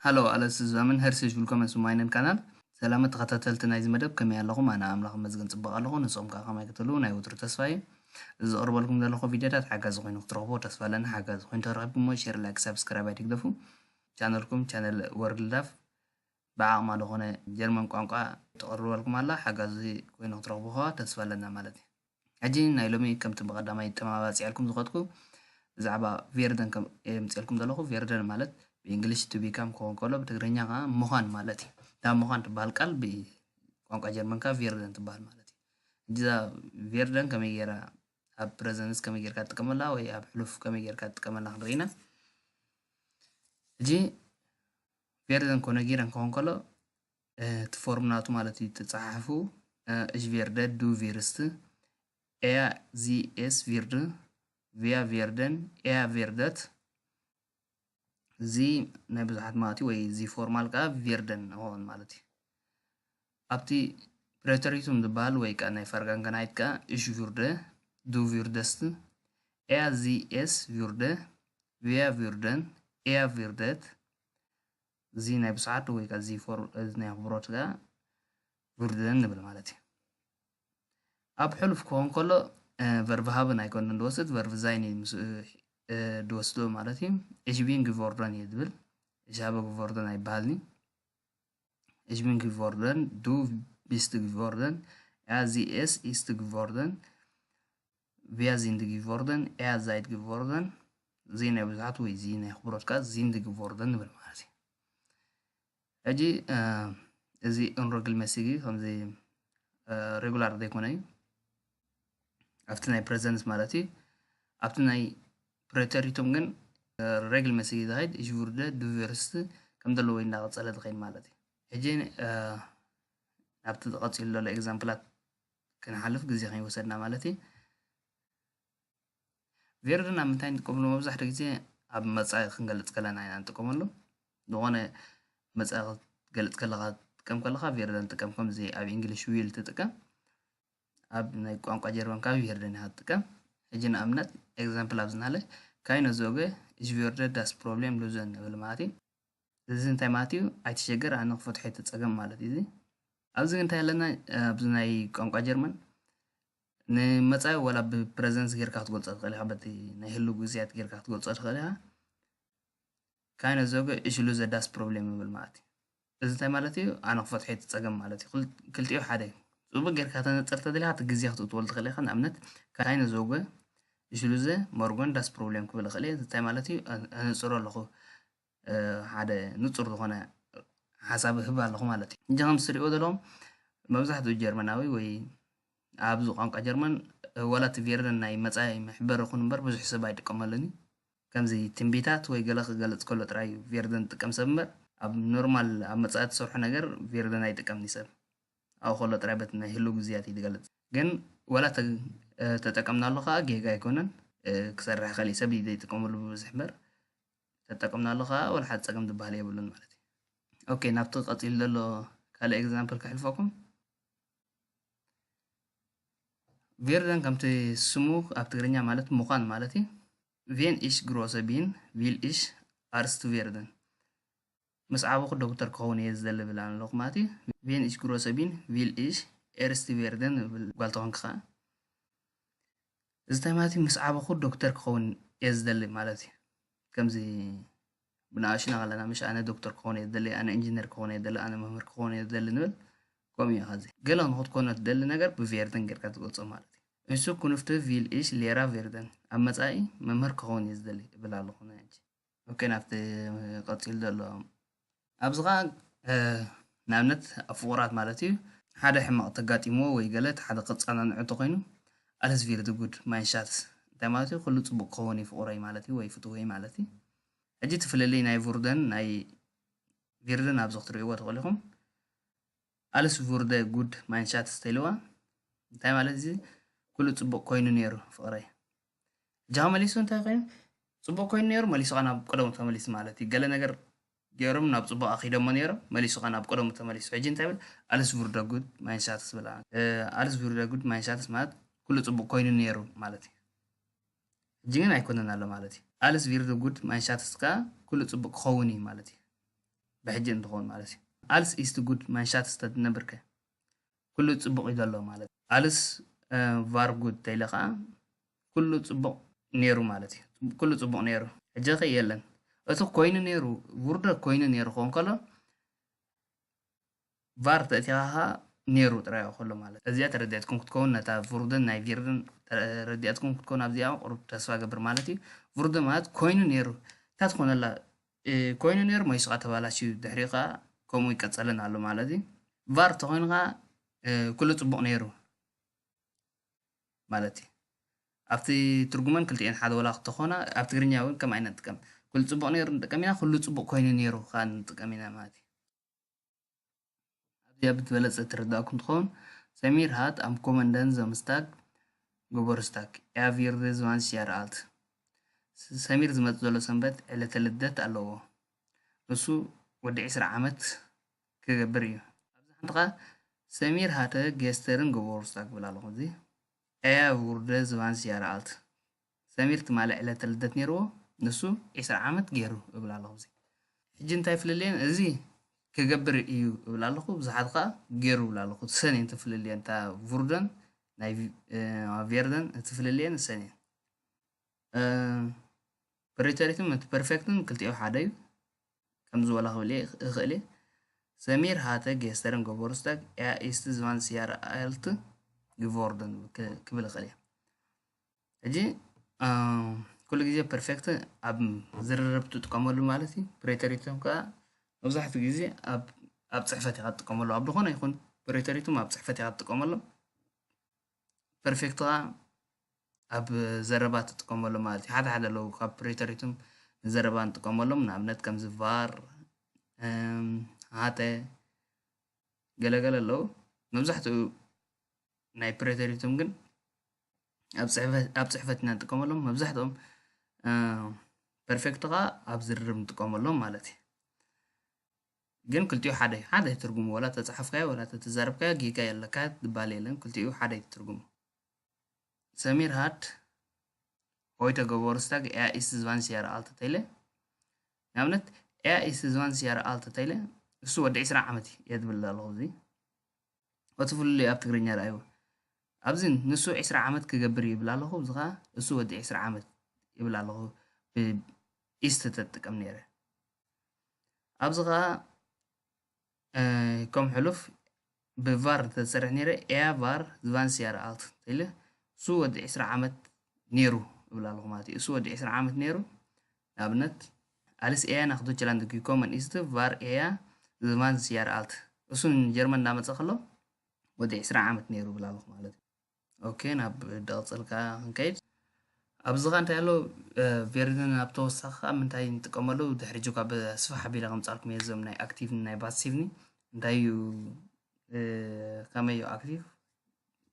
Hallo alle zusammen, herzlich willkommen zu meinem Kanal. ሰላም ተኸታተልቲ ናይዚ መደብ፣ ከመይ ኣለኹም? ኣነ ኣምላኽ ይመስገን ጽቡቕ ኣለኹ። ንስኹም ከኣ ከመይ ክትህልዉ ናይ ወትሩ ተስፋ እዩ። እዚ ዘቕርበልኩም ዘለኹ ቪድዮታት ሓጋዚ ኮይኑ ክትረኽብዎ ተስፋ ኣለኒ። ሓጋዚ ኮይኑ ተረኺብኩሞ ሼር፣ ላይክ፣ ሳብስክራይብ ኣይትግደፉ። ቻነልኩም ቻነል ወርልድ ዳፍ ብዓቕማ ዝኾነ ጀርመን ቋንቋ ተቕርበልኩም ኣላ። ሓጋዚ ኮይኑ ክትረኽቡ ከኣ ተስፋ ኣለና ማለት እዩ። ሕጂ ናይ ሎሚ ከምቲ ብቐዳማይ ጠማባጺዐልኩም ዝኸድኩ ብዛዕባ ቬርደን ከም የምጽልኩም ዘለኹ። ቬርደን ማለት ብእንግሊሽ ቱ ቢካም ክኸውን ከሎ ብትግርኛ ከዓ ምዃን ማለት እዩ። እታ ምዃን ትበሃል ቃል ብቋንቋ ጀርመን ከዓ ቬርደን ትበሃል ማለት እዩ። ሕጂ እዛ ቬርደን ከመይ ገይራ ኣብ ፕረዘንስ ከመይ ጌርካ ትጥቀመላ ወይ ኣብ ሕሉፍ ከመይ ጌርካ ትጥቀመላ ክንርኢ ኢና። ሕጂ ቬርደን ኮነ ጊረን ክኸውን ከሎ እቲ ፎርም ናቱ ማለት እዩ ተጻሓፉ። Ich werde, du wirst, er, sie, es wird, wir werden, er werdet። እዚ ናይ ብዙሓት ማለት እዩ፣ ወይ እዚ ፎርማል ከዓ ቬርደን ንኸውን ማለት እዩ። ኣብቲ ፕሬተሪቱም ዝበሃል ወይ ከዓ ናይ ፈርጋንገናይት ከዓ ich würde, du würdest, er, sie, es würde, wir würden, er werdet። እዚ ናይ ብዙሓት ወይ ከዓ እዚ ፎር-፣ እዚ ናይ ኣኽብሮት ከዓ ቪርደን ንብል ማለት እዩ። ኣብ ሕሉፍ ክኸውን ከሎ ቨርብ ሃብን ኣይኮነን ዝወስድ፣ ቨርብ ዛይን እዩ ምስ ድወስዶ ማለት እዩ። Ich bin geworden እየ ዝብል፣ ich habe geworden ኣይበሃልን እዩ። Ich bin geworden, du bist geworden, er, sie, es ist geworden, wir sind geworden, er seid geworden። እዚ ናይ ብዙሓት ወይ እዚ ናይ ኣኽብሮት ከዓ sind geworden ንብል ማለት እዩ። ሕጂ እዚ እንሮግል መሲጊ ከምዚ ሬጉላር ዘይኮነ እዩ። ኣብቲ ናይ ፕሬዘንስ ማለት እዩ። ኣብቲ ናይ ፕሬተሪቱም ግን ሬግል መሲጊ ዝኸይድ ich würde፣ du wirst ከም ዘለዎ እንዳቐጸለ ዝኸይድ ማለት እዩ። ሕጂ ናብቲ ዝቐጽሉ ዘሎ ኤግዛምፕላት ክንሓልፍ ግዜ ከይወሰድና ማለት እዩ። ቬርደን ኣብ ምንታይ ንጥቀመሉ? መብዛሕትኡ ግዜ ኣብ መጻኢ ክንገልጽ ከለና ኢና ንጥቀመሉ። ዝኾነ መጻኢ ክትገልጽ ከለኻ፣ ትጥቀም ከለኻ ቬርደን ጥቀም። ከምዚ ኣብ እንግሊሽ ዊል ትጥቀም፣ ኣብ ናይ ቋንቋ ጀርመን ካብ ቬርደን ኢኻ ትጥቀም። ሕጂ ንኣብነት ኤግዛምፕል ኣብዚ ናለ keine Sorge, ich werde das Problem lösen ንብል ማለት እዩ። እዚ እንታይ ማለት እዩ? ኣይትሸገር፣ ኣነ ክፈትሖ እቲ ጸገም ማለት እዩ። እዚ ኣብዚ እንታይ ኣለና? ኣብዚ ናይ ቋንቋ ጀርመን ንመጻኢ ወላ ብፕረዘንስ ጌርካ ክትገልጾ ትኽእል ኢኻ፣ በቲ ናይ ህሉው ግዜያት ጌርካ ክትገልጾ ትኽእል ኢኻ። keine Sorge, ich löse das Problem ይብል ማለት እዩ። እዚ እንታይ ማለት እዩ? ኣነ ክፈትሖ እቲ ጸገም ማለት እዩ። ክል-፣ ክልቲኡ ሓደ እዩ። ጽቡቕ ጌርካ ተነጽር ተደሊኻ እቲ ግዜ ክትእትወሉ ትኽእል ኢኻ። ንኣብነት keine Sorge, ich löse morgen das Problem ክብል እኽእል እየ። እዚ እንታይ ማለት እዩ? ኣነ-፣ ኣነጽሮ ኣለኹ፣ ሓደ ንጹር ዝኾነ ሓሳብ እህብ ኣለኹ ማለት እዩ። ሕጂ ከም እትሪእዎ ዘለኹም መብዛሕትኡ ጀርመናዊ ወይ ኣብዚ ቋንቋ ጀርመን ዋላ እቲ ቬርደን ናይ መጻኢ መሕበሪ ይኹን እምበር ብዙሕ ሰብ ኣይጥቀመሉን እዩ። ከምዚ ትንቢታት ወይ ገለ ክገልጽ ከሎ ጥራይ እዩ ቬርደን ዝጥቀም ሰብ እምበር ኣብ ኖርማል ኣብ መጻኢ ትሰርሖ ነገር ቬርደን ኣይጥቀምን እዩ ሰብ። ኣብኡ ከሎ ጥራይ በቲ ናይ ህሉው ግዜያት እዩ ዝገልጽ። ግን ዋላ ተ-፣ ተጠቀምናሉ ከኣ ጌጋ ኣይኮነን። ክሰርሕ ይኽእል እዩ ሰብ እዩ ዘይጥቀመሉ ብብዝሕ እምበር ተጠቀምናሉ ከኣ ወላ ሓደ ጸገም ዝበሃል የብሉን ማለት እዩ። ኦኬ፣ ናብቲ ቀጺሉ ዘሎ ካልእ ኤግዛምፕል ከሕልፈኩም። ቬርደን ከምቲ ስሙ ኣብ ትግርኛ ማለት ምዃን ማለት እዩ። Wenn ich groß bin, will ich Arzt werden። ምስ ዓበኹ ዶክተር ክኸውን እየ ዝደሊ ብል ኣለኹ ማለት እዩ። Wenn ich groß bin, will ich Arzt werden ብል ጓል ተኾንኪ ከኣ። እዚ እንታይ ማለት እዩ? ምስ ዓበኹ ዶክተር ክኸውን እየ ዝደሊ ማለት እዩ። ከምዚ ብንኣሽና ከለና ምሽ ኣነ ዶክተር ክኸውን እየ ዝደሊ፣ ኣነ ኢንጂነር ክኸውን እየ ዝደሊ፣ ኣነ መምህር ክኸውን እየ ዝደሊ ንብል። ከምኡ እዩ ኸዚ። ገለ ንኽትኮኖ ትደሊ ነገር ብቬርደን ጌርካ ትገልጾ ማለት እዩ። እሱ ኩንፍቲ ቪል ኢሽ ሌራ ቬርደን፣ ኣብ መጻኢ መምህር ክኸውን እየ ዝደሊ እብል ኣለኹ ናይ ሕጂ። ኦኬ፣ ናብቲ ቀጺሉ ዘሎ ኣብዚ ኸኣ ንኣብነት ኣብ ፍቑራት ማለት እዩ ሓደ ሕማቕ ተጋጢምዎ ወይ ገለ እቲ ሓደ ክጸናንዖ ተኾይኑ ኣለስ ቪርድ ጉድ ማይንሻትስ እንታይ ማለት እዩ? ኩሉ ጽቡቕ ክኸውን እዩ ፍቑረይ ማለት እዩ ወይ ፍትወይ ማለት እዩ። ሕጂ እቲ ፍልልይ ናይ ቭሩደን ናይ ቪርድን ኣብዚ ክትርእይዎ ትኽእሉ ኢኹም። ኣለስ ቪርደ ጉድ ማይንሻትስ ተልዋ እንታይ ማለት እዚ ኩሉ ጽቡቕ ኮይኑ ነይሩ ፍቕረይ። ጃ መሊሱ እንታይ ኮይኑ ጽቡቕ ኮይኑ ነይሩ መሊሱ ኸኣ ናብ ቀደሙ ተመሊሱ ማለት እዩ። ገለ ነገር ገይሮም ናብ ጽቡቕ ኣኺዶሞ ነይሮም መሊሱ ኸኣ ናብ ቀደሙ ተመሊሱ። ሕጂ እንታይ ብል ኣለስ ቪርደ ጉድ ማይንሻትስ ብላ ኣለስ ቪርደ ጉድ ማይንሻትስ ማለት ኩሉ ጽቡቕ ኮይኑ ነይሩ ማለት እዩ። ሕጂ ግን ኣይኮነን ኣሎ ማለት እዩ። ኣለስ ቪርደ ጉድ ማይንሻትስ ከኣ ኩሉ ጽቡቕ ክኸውን እዩ ማለት እዩ። ብሕጂ እንትኸውን ማለት እዩ። Alles ist gut, mein Schatz, ተትነብርከ ኩሉ ጽቡቕ እዩ ዘሎ ማለት እዩ። Alles war gut ተይለ ከዓ ኩሉ ጽቡቕ ነይሩ ማለት እዩ። ኩሉ ጽቡቅ ነይሩ። ሕጂ ከ የለን። እቲ ኮይኑ ነይሩ፣ ቡርደ ኮይኑ ነይሩ ክኸውን ከሎ፣ ቫር ተእቲኻ ከዓ ነይሩ ጥራይ ከሎ ማለት። እዚኣ ተረዲኣትኩም ክትከውን፣ ነታ ቡርደን ናይ ቪርደን ተረዲኣትኩም ክትከውን ኣብዚኣ ቁሩብ ተስፋ ገብር ማለት እዩ። ቡርደ ማለት ኮይኑ ነይሩ። እንታይ ትኾነላ? ኮይኑ ነይሩ፣ መይስኻ ተባላሽዩ፣ ድሕሪኡ ከዓ ከምኡ ይቀጸልን ኣሎ ማለት እዩ። ቫር ተኾይኑ ከዓ ኩሉ ጽቡቅ ነይሩ ማለት እዩ። ኣብቲ ትርጉመን ክልቲኤን ሓደ ወላ ክትኾና፣ ኣብ ትግርኛ እውን ከም ዓይነት ንጥቀም። ኩሉ ጽቡቕ ነይሩ ንጥቀም ኢና፣ ኩሉ ጽቡቕ ኮይኑ ነይሩ ከዓ ንጥቀም ኢና ማለት እዩ። ኣብዚኣ ብዝበለጸ ትርዳእኩም ትኸውን። ሰሚር ሃት ኣም ኮመንደን ዘምስታግ ጎቦርስታግ ኤያ ቪርደ ዝዋንስ ያር ኣልት። ሰሚር ዝመጽእ ዘሎ ሰንበት ዕለተ ልደት ኣለዎ። ንሱ ወዲ ዕስራ ዓመት ክገብር እዩ። ኣብዚ ሓንቲ ኸዓ ሰሚር ሃተ ጌስተርን ገቦርስታግ ክብል ኣለኹ። እዚ ኤያ ቡርደ ዝባን ስያር ኣልት። ሰሚር ትማሊ ዕለተ ልደት ነይርዎ፣ ንሱ ዕስራ ዓመት ገይሩ እብል ኣለኹ። እዚ ሕጂ እንታይ ፍልልየን? እዚ ክገብር እዩ እብል ኣለኹ፣ ብዙሓት ኸዓ ገይሩ እብል ኣለኹ። ሰን እየን ትፍልልየን፣ እታ ቡርደን ናይ ቪ-፣ እ፣ ቬርደን እቲ ፍልልየን ሰን እየን። እ፣ ፕሪተሪትም እቲ ፐርፌክትን ክልቲኡ ሓደ እዩ። ከምዚ ወላ ክብል እየ፣ እኽእል እየ። ሰሚር ሃተ ጌስተርን ገቦርስታግ ኤያ ኢስት ዝባን ስያር ኣልት ግቮርደን ክ-፣ ክብል እኽእል እየ። ሕጂ፣ እ፣ ኩሉ ግዜ ፐርፌክት ኣብ ዝርርብ ትጥቀመሉ ማለት እዩ። ፕሪተሪትም ከዓ መብዛሕትኡ ግዜ ኣብ፣ ኣብ ጽሕፈት ኢኻ ትጥቀመሉ። ኣብ ዝኾነ ይኹን ፕሪተሪትም ኣብ ጽሕፈት ኢኻ ትጥቀመሉ። ፐርፌክት ኸዓ ኣብ ዘረባ ትጥቀመሎም ማለት እዩ። ሓደ ሓደ ኣለዉ ካብ ፕሪተሪትም ንዘረባ ንጥቀመሎም፣ ንኣብነት ከምዚ ቫር፣ እም፣ ሃተ፣ ገለገለ ኣለዉ። መብዛሕትኡ ናይ ፕሪተሪትም ግን ኣብ ጽሕፈት፣ ኣብ ጽሕፈት ኢና ንጥቀመሎም። መብዛሕትኦም፣ እ፣ ፐርፌክት ኸዓ ኣብ ዝርርብ ንጥቀመሎም ማለት እዩ። ግን ክልቲኡ ሓደ እዩ። ሓደ ትርጉሙ፣ ወላ ተጻሓፍካዮ ወላ ተተዛረብካዮ ጌጋ የለካ ዝበሃል የለን። ክልቲኡ ሓደ እዩ ትርጉሙ። ሰሚር ሃት ሆይተ ገቦርስታግ ኤያ ኢስት ዝባን ስያር ኣልት ተይለ። ንኣብነት፣ ኤያ ኢስት ዝባን ስያር ኣልት ተይለ፣ እሱ ወዲ ዕስራ ዓመት እዩ እየ ዝብል ኣለኹ። እዚ እቲ ፍልልይ ኣብ ትግርኛ ረኣይዎ። ኣብዚ ንሱ ዕስራ ዓመት ክገብር እዩ ይብል ኣለኹ። እዚ ኸዓ እሱ ወዲ ዕስራ ዓመት ይብል ኣለኹ። ብኢስት ተጥቀም ነይረ። ኣብዚ ኸዓ፣ እ፣ ከም ሕሉፍ ብቫር ተሰርሕ ነይረ፣ ኤያ ቫር ዝባን ስያር ኣልት ተይለ፣ እሱ ወዲ ዕስራ ዓመት ነይሩ እብል ኣለኹ ማለት እዩ። እሱ ወዲ ዕስራ ዓመት ነይሩ። ንኣብነት፣ ኣልስ ኤያ ናኽ ዶችላንድ ጊኮመን ኢስት ቫር ኤያ ዝባን ስያር ኣልት። እሱ ንጀርመን እናመጸ ከሎ ወዲ ዕስራ ዓመት ነይሩ እብል ኣለኹ ማለት እዩ። ኦኬ፣ ናብ ድቕጽል ከኣ ክንከይድ። ኣብዚ ኸኣ እንታይ ኣሎ፣ እ፣ ቬርድን ኣብ ተወሳኺ ከኣ ምንታይ ንጥቀመሉ፣ ድሕሪ ጅኳ ብስፋሕ ኣቢለ ከምጻልኩም እየ፣ እዞም ናይ ኣክቲቭን ናይ ፓሲቭን እንታይ እዩ፣ እ፣ ከመይ እዩ ኣክቲቭ፣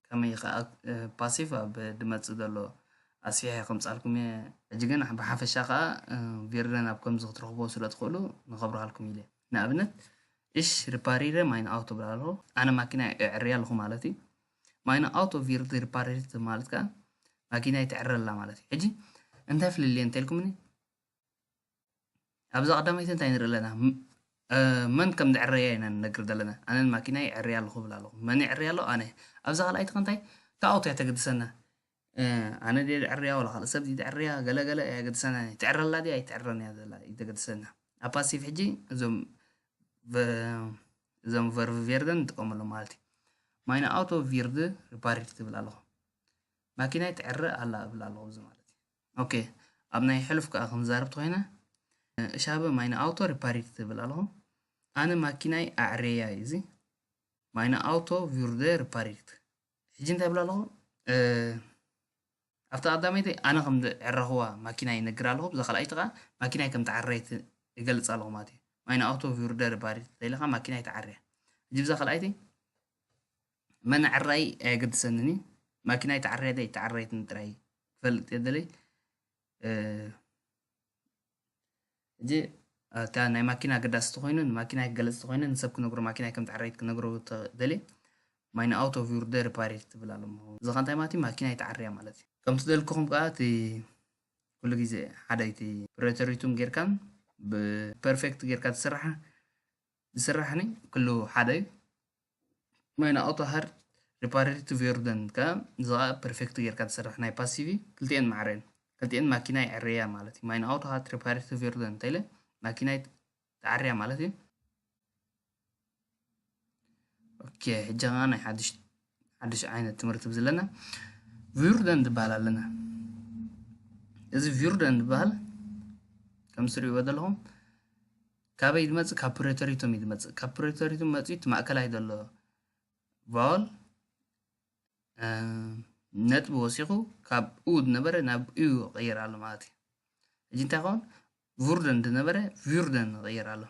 ከመይ ከኣ፣ እ፣ ፓሲቭ ኣብ ድመጽእ ዘሎ ኣስፊሐ ከምጻልኩም እየ። ሕጂ ግን ብሓፈሻ ከኣ፣ እ፣ ቬርደን ኣብ ከምዚ ክትረኽብዎ ስለ ትኽእሉ ንኸብርሃልኩም ኢለ። ንኣብነት፣ እሽ ሪፓሪረ ማይን ኣውቶ ብላ ኣለኹ። ኣነ ማኪና እዕርያ ኣለኹ ማለት እዩ። ማይን ኣውቶ ቪርድ ሪፓሪርት ማለት ከኣ ማኪና ይትዕረ ኣላ ማለት እዩ። ሕጂ እንታይ ፍልልየ እንተልኩምኒ፣ ኣብዛ ቀዳመይቲ እንታይ ንርኢ ኣለና? ም-፣ እ፣ መን ከም ዝዕረያ ኢና ንነግር ዘለና። ኣነ ንማኪና ይዕርያ ኣለኹ ብላ ኣለኹ። መን ይዕርያ ኣሎ? ኣነ። ኣብዛ ካልኣይቲ ከ እንታይ? እታ ኣውቶ እያ ተገድሰና። እ፣ ኣነ ድየ ዝዕርያ ወላ ካልእ ሰብ ድዩ ዝዕርያ? ገለ ገለ እያ ገድሰና። ትዕረ ኣላ ድያ ኣይትዕረን እያ ዘላ እዩ ዘገድሰና። ኣብ ፓሲቭ ሕጂ እዞም ቨ-፣ እዞም ቨርብ ቬርደን ንጥቀመሎም ማለት እዩ። ማይነ ኣውቶ ቪርድ ሪፓሪርት ትብል ኣለኹ። ማኪናይ ትዕረ ኣላ እብል ኣለኹ እዚ ማለት እዩ። ኦኬ፣ ኣብ ናይ ሕሉፍ ከኣ ክንዛረብ ተኾይና፣ እሻበ ማይነ ኣውቶ ሪፓሪርት ትብል ኣለኹ። ኣነ ማኪናይ ኣዕሬያ እዩ እዚ። ማይነ ኣውቶ ቪርደ ሪፓሪርት። ሕጂ እንታይ እብል ኣለኹ? እ፣ ኣብታ ቀዳመይቲ ኣነ ከም ዝዕረኽዋ ማኪና ይነግር ኣለኹ። ብዛ ካልኣይቲ ከኣ ማኪናይ ከም ተዓረየት ይገልጽ ኣለኹ ማለት እዩ። ማይነ ኣውቶ ቪርደ ሪፓሪርት ተይለ ከኣ ማኪናይ ተዓርያ። ሕጂ ብዛ ካልኣይቲ መን ኣዕራይ ኣየገድሰንን እዩ። ማኪናይ ተዓርያ ደይ ተዓረየትን ጥራይ ክፈልጥ እየ ደለይ። እ፣ ሕጂ እታ ናይ ማኪና ኣገዳሲ ተኾይኑ፣ ንማኪናይ ክገልጽ ተኾይኑ፣ ንሰብ ክነግሮ፣ ማኪናይ ከም ተዓረየት ክነግሮ ተደልየ፣ ማይነ ኣውቶ ቪርደ ሪፓሪርት ትብል ኣሎ። እዚ ኸ እንታይ ማለት እዩ? ማኪናይ ተዓርያ ማለት እዩ። ከም ትደልኩኹም ከኣ እቲ ኩሉ ግዜ ሓደ እቲ ፕሪተሪቱም ጌርካን ብፐርፌክት ጌርካ ትስራሕ ዝስራሕኒ ኩሉ ሓደ እዩ። Meine Auto hat repariert wurde ከ እዚ ኸዓ ፐርፌክት ጌርካ ትሰርሕ ናይ ፓሲቪ ክልቲኤን ማዕረ እየን። ክልቲኤን ማኪና ይዕረያ ማለት እዩ። Meine Auto hat repariert wurde እንተኢለ ማኪናይ ተዓርያ ማለት እዩ። ኦኬ፣ ሕጂ ኸዓ ናይ ሓድሽ ሓድሽ ዓይነት ትምህርቲ ብዝለና ቪርደን ዝበሃል ኣለና። እዚ ቪርደን ዝበሃል ከም ትሪእዎ ዘለኹም ካበይ ዝመጽእ? ካብ ፕሬተሪቶም እዩ ዝመጽእ። ካብ ፕሬተሪቶም መጺኡ እቲ ማእከላይ ዘሎ ቫወል ነጥቢ ወሲኹ ካብ ኡ ዝነበረ ናብ ኡ ይቕይር ኣሎ ማለት እዩ። ሕጂ እንታይ ይኸውን? ቪርደን ዝነበረ ቪርደን ይቕይር ኣሎ።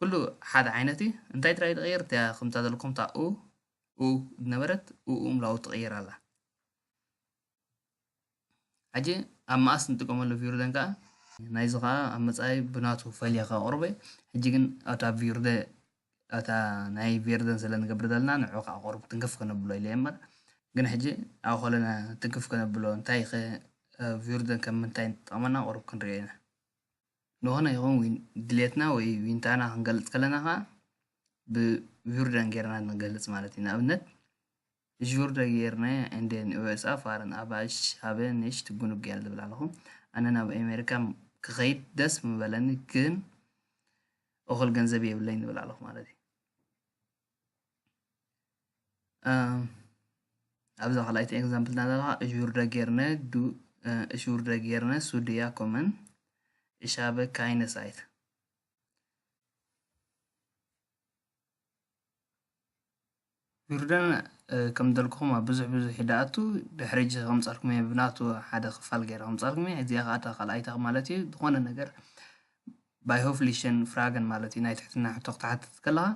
ኩሉ ሓደ ዓይነት እዩ። እንታይ ጥራይ ዝቕይር? እቲኣ ከምታ ዘለኩም እታ ኡ ኡ ዝነበረት ኡ ኡምላው ትቕይር ኣላ። ሕጂ ኣብ መኣስ ንጥቀመሉ ቪርደን ከዓ ናይዚ ከዓ ኣብ መጻኢ ብናቱ ፈልየ ከቕርበ። ሕጂ ግን እታ ቪርደ እታ ናይ ቪርደን ስለ ንገብር ዘለና ንዑ ከዓ ቁሩብ ትንክፍ ከነብሎ ኢለ እየ እምበር ግን ሕጂ ኣብ ከለና ትንክፍ ከነብሎ እንታይ ከ ቪርደን ከም ምንታይ ንጠቕመና ቁሩብ ክንሪኦ ኢና። ዝኾነ ይኹን ድሌትና ወይ ዊንታና ክንገልጽ ከለና ከዓ ብቪርደን ጌርና ንገልጽ ማለት እዩ። ንኣብነት ቪርደ ጌርነ እንዴን ዩኤስኣ ፋርን ኣባሽ ሃበ ንሽ ትጉኑብ ጌር ዝብል ኣለኹ። ኣነ ናብ ኣሜሪካ ክኸይድ ደስ ምበለኒ ግን እኹል ገንዘብ የብለኝ ዝብል ኣለኹ ማለት እዩ። ኣብዚ ካልኣይቲ ኤግዛምፕል ናተኻ እሹርደ ጌርነ ዱ እሹርደ ጌርነ ሱድያ ኮመን እሻበ ካይነ ሳይት ቪርደን ከም ደልኩኹም ኣብ ብዙሕ ብዙሕ ይደኣቱ ድሕሪ እጂ ከምፃልኩም እየ ብናቱ ሓደ ክፋል ገይረ ከምፃልኩም እየ እዚኣ ከዓ ካልኣይታ ማለት እዩ ዝኾነ ነገር ባይሆፍሊሽን ፍራገን ማለት እዩ ናይ ትሕትና ሕቶ ክትሓትት ከለኻ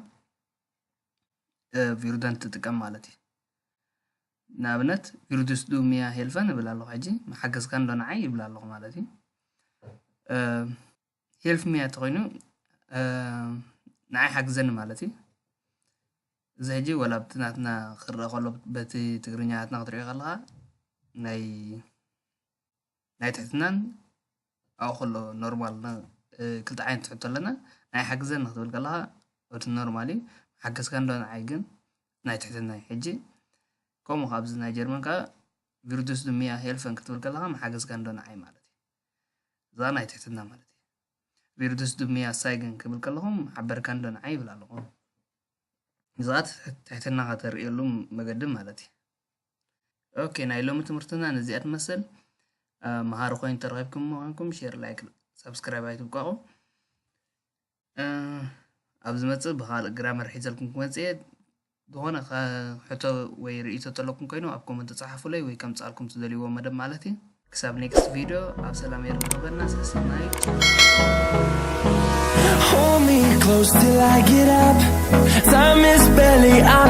ቪርደን ትጥቀም ማለት እዩ ንኣብነት ቪርዱስ ዱሚያ ሄልፈን ይብል ኣለኹ ሕጂ መሓገዝካ እንዶ ንዓይ ይብል ኣለኹ ማለት እዩ ሄልፍ ሚያ ተኮይኑ ንዓይ ሓግዘኒ ማለት እዩ እዚ ሕጂ ወላ ኣብቲ ናትና ክረአ ከሎ በቲ ትግርኛ ናትና ክትሪኦ ከለካ ናይ ናይ ትሕትናን ኣብኡ ከሎ ኖርማል ክልተ ዓይነት ትሕቶ ኣለና ናይ ሓግዘኒ ክትብል ከለካ እቲ ኖርማል እዩ ሓገዝካ እንዶ ንዓይ ግን ናይ ትሕትና እዩ ሕጂ ከምኡ ካብዚ ናይ ጀርመን ከዓ ቪርዱስ ድሚያ ሄልፈን ክትብል ከለካ መሓገዝካ እንዶ ንዓይ ማለት እዩ እዛ ናይ ትሕትና ማለት እዩ ቪርዱስ ድሚያ ሳይግን ክብል ከለኹም ሓበርካ እንዶ ንዓይ ይብል ኣለኹ እዛ ትሕትና ከተርእየሉ መገዲ ማለት እዩ ኦኬ ናይ ሎሚ ትምህርትና ነዚኣ ትመስል መሃሪ ኮይኑ ተረኺብኩም ምኳንኩም ሼር ላይክ ሳብስክራይብ ኣይትብቀቑ ኣብ ዝመፅእ ብካልእ ግራመር ሒዘልኩም ክመፅእ እየ ዝኾነ ሕቶ ወይ ርእቶ ተለኩም ኮይኑ ኣብ ኮመንት ፃሓፉለይ ወይ ከምፃልኩም ትደልይዎ መደብ ማለት እዩ ክሳብ ኔክስት ቪድዮ ኣብ ሰላም የራኽበና ሰሰናዩ Hold me close till I get up. Time is barely on